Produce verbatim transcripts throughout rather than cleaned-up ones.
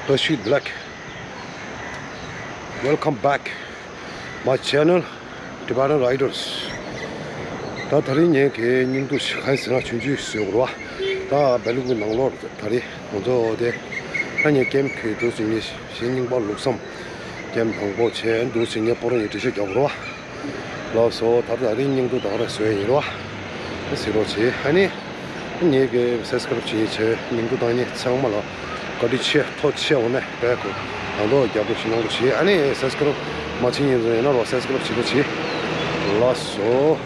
བཀྲ་ཤིས་བདེ་ལེགས། Welcome back my channel, Tibetan Riders. ད་དེ་རིང་ངེད་ཀྱི་སྙིང་སྡུག་ཞིག་གང་ཡིན་ཟེར་ན། ཆུང་ཆུང་ཞིག་ཡོད་རེད་བ། ད་སྦེལ་ཀོབ་ཀྱི་ནང་ལོགས་ད་རེས་ང་ཚོ་དེ་ད་ངས་ཀེམ་གྱི་འདུག་ཟེར་ངས་གཞས་རྙིང་པ་ལུགས་བསམ་ཀེམ་དང་པོ་བྱས་འདུག་ཟེར་ངས་སྤོ་རོ་ངས་འགྲེལ་བཤད་རྒྱག་དགོས་རེད་བ། ལགས་སོ། ད་ད་རིང་སྙིང་སྡུག་ད་ག་རང་བཟོས་ཡིན་རོ། གཟིགས་རོགས་བྱེད། ཨ་ནི་ངེད་ཀྱི་སབ་སི་ཀ་རབ་བྱེད་མཁན་བྱས་སྙིང་སྡུག་བཏང་མཁན་ཚང་མ་ལ་བཀའ་དྲིན་ཆེ། ཐུགས་རྗེ་ཆེ། འོ་ནས་བས་ཁོ་ད་དོ་རྒྱབ་རོགས་བྱེད་གནང་རོགས་བྱེད། ཨ་ནི་སབ་སི་ཀ་རབ་མ་བྱེད་མཁན་ཚོ་ཡིན་ན་རོ་སབ་སི་ཀ་རབ་བྱེད་རོགས་བྱེད། ལགས་སོ།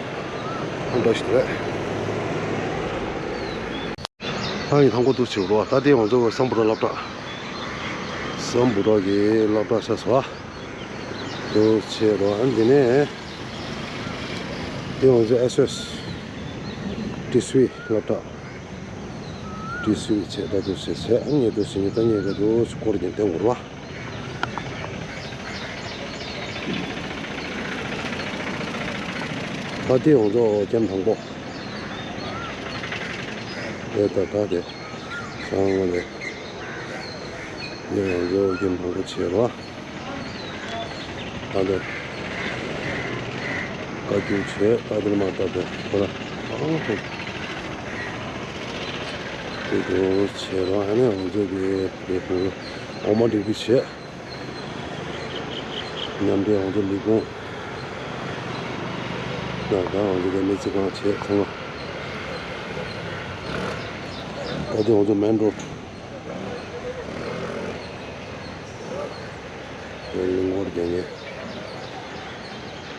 འགྲོ་ཞིག་རེད། ཨ་ཡིན། ཐང་གོ་འདུག་བྱེད་རོ། ད་དེ་ང་ཚོ་སམ་བྷོ་ཊ་སློབ་གྲྭ། སམ་བྷོ་ཊ་གི་སློབ་གྲྭ་ཆགས་སོ། འདུག་བྱེད་རོ། ཨ་འདི་ནས་དེ་ང་ཚོ་ཨེས་ཨོ་ཨེས་ཏི་སུའི་སློབ་གྲྭ། ཏི་སུའི་བྱས་ད་འདུག་བྱེད་བྱས། ཨ་ངས་འདུག་བྱེད་ངས་ད་ངས་ག་འདུག་སྐོར་གྱིན་བསྟན་དགོས་རོ། ད་དེ་ང་ཚོ་ཀེམ་དང་པོ། དེ་ད་ད་དེ་ཚང་མ་དེ་དེ་ང་ཚོ་ཀེམ་དང་པོ་བྱེད་རོ། ད་དེ་བཀའ་བཀྱོན་བྱས། ད་དེ་མ་ད་དེ་ཁོ་ར་ཨང་ཐུག་དེ་དུ་བྱེད་རོ། ཨ་ནི་ང་ཚོ་དེ་དེ་འོ་མ་འབྲས་བུ་བྱས། མཉམ་འབྲེལ་ང་ཚོ་ལས་ཁུངས་ད་ད་ང་ཚོ་དེ་མི་ཚེ་གང་བྱས་ཚང་མ། ད་དེ་ང་ཚོ་མེན་རོ་ཌི། གླིང་སྐོར་རྒྱག་མཁན།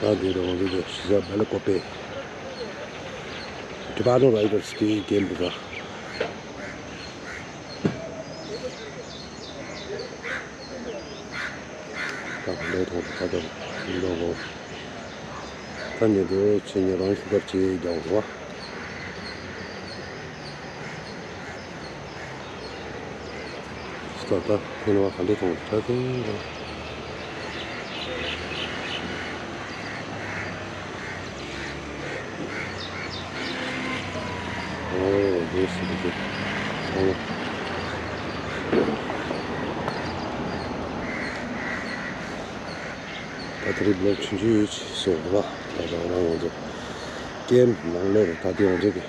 ད་དེ་རུ་ང་ཚོ་དེ་གཞིས་ཆགས་སྦེལ་ཀོབ་པེ། ཊི་བེ་ཊན་རའི་ཌར་སི་གི་ཀེམ་པ་ར། ད་ག་འདྲ་མཐོང་ད་ད་འདྲ་གོ། ད་ཉེ་དུ་ཆེ་ཉེ་རང་ཤུགས་སྐབས་ཅིག་རྒྱག་འོང་བ། ད་ད་ཁོ་ནི་བ་ག་འདྲ་མཐོང་ད་དེ་འདྲ། ཨོ་རེད་ཟེར་གི་འདུག་ཨོ། ད་དེ་རིང་བི་ལོག་ཆུང་ཆུང་ཞིག་བཟོ་དགོས་པ། ད་རང་རང་ང་ཚོ་ཀེམ་ནང་ལོགས་ད་དེ་ང་ཚོ་གི་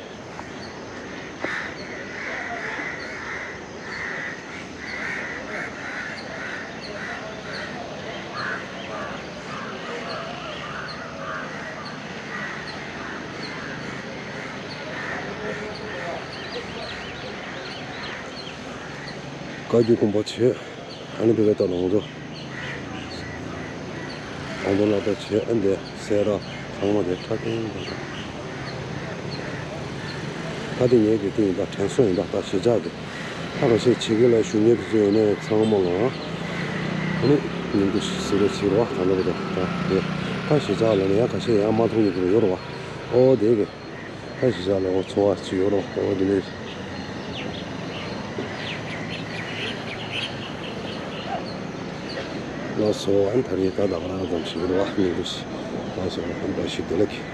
བཀའ་བརྒྱུད་དགོན་པ་བྱས། ཨ་ནི་བི་བེ་ཏ་ལོང་རོ། ཨང་དོ་ལ་ཏོ་བྱས། ཨ་འདི་སེ་ར་ཚང་མ་དེ་ཁྲ་ཏིང་དང་། ད་དེ་ངེད་ཀྱི་དེ་ཡིན་ད་དྲན་གསོ་ཡིན་ད། ད་གཞིས་ཆགས་དེ་ད་ག་ཤེད་བྱེད་ཀྱི་ལ་ཞུ་ཉེ་དེ་ཚོ་ཡོད་ནས་ཚང་མ་ལ་ཨ་ནི་ཉིན་དུ་ཟི་རེ་བྱེད་རོགས་ད་ལ་བ་དོ་ད་དེ་ད་གཞིས་ཆགས་ལ་ནི་ཡང་ག་ཤེད་ཡང་མ་མཐོང་ཉེ་དེ་ཡོད་རོགས་བ། ཨོ་དེ་གི་ད་གཞིས་ཆགས་ལ་འོ་འཚོ་བ་ཅིག་ཡོད་རོགས། ཨོ་དེ་ནས་ལགས་སོ། ཨ་ནི་ད་རེས་ད་ད་ག་རང་ཙམ་ཞིག་རེད་བ། ཉིན་དུ་ལགས་སོ། ཨ་ནི་བཀྲ་ཤིས་བདེ་ལེགས།